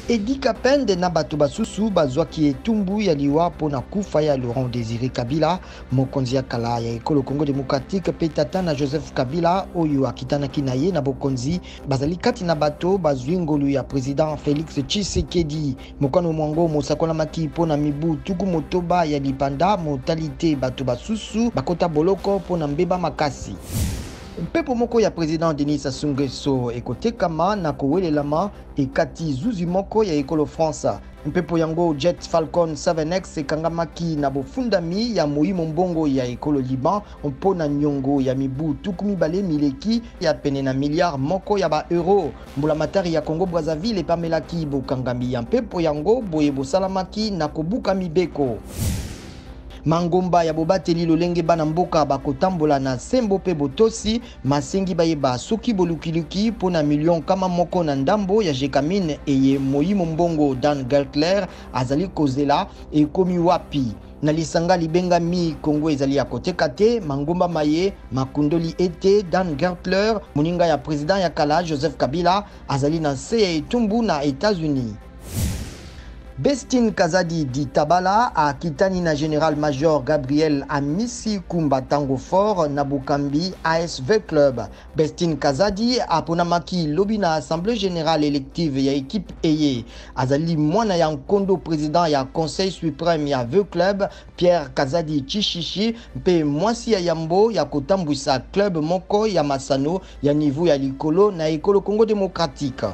Eddy Kapend na bato basusu bazwaki etumbu ya liwa mpo na kufa ya Laurent Desire Kabila, mokonzi ya kala ya ekolo Congo democratique mpe tata na Joseph Kabila oyo akitanaki na ye na bokonzi, bazali kati na bato bazwi ngolu ya president Felix Tshisekedi. Mokano mwango mosakolamaki mpo na mibu 60 ya lipanda motali te bato basusu bakota boloko mpo na mbeba makasi. Mpepo moko ya president Denis Sassou Nguesso ekotekama na kowelelama ekati zuzi moko ya ekolo France. Mpepo yango Jet Falcon 7X ekangamaki na bofundami ya moyi mombongo ya ekolo Liban mpo na nyongo ya mibu 20 mileki ya pene na milliard moko ya ba euro. Mbulamatari ya Congo-Brazzaville epamelaki bokangami ya mpepo yango boye bosalamaki na kobuka mibeko. Mangomba ya bobateli lolenge bana mboka bakotambola na sembo mpe botosi masengi bayeba soki bolukiluki mpo na milio 100 na ndambo ya Gecamines eye moyi mombongo Dan Gertler azali kozela ekomi wapi. Na lisanga libengami Congo ezali ya koteka te, mangomba maye makundoli ete Dan Gertler, moninga ya president ya kala Joseph Kabila, azali na nse ya etumbu na Etats-Unis. Bestin Kazadi di Tabala akitani na General Major Gabriel Amisi Kumba Tango Fort na bokambi ASV Club. Bestin Kazadi aponamaki lobi na Assemblée générale élective ya équipe eye. Azali mwana ya nkondo président ya Conseil suprême ya V Club Pierre Kazadi Tshishishi mpe mwasi ya yambo ya kotambwisa club moko ya masano ya niveau ya likolo na ekolo Congo démocratique.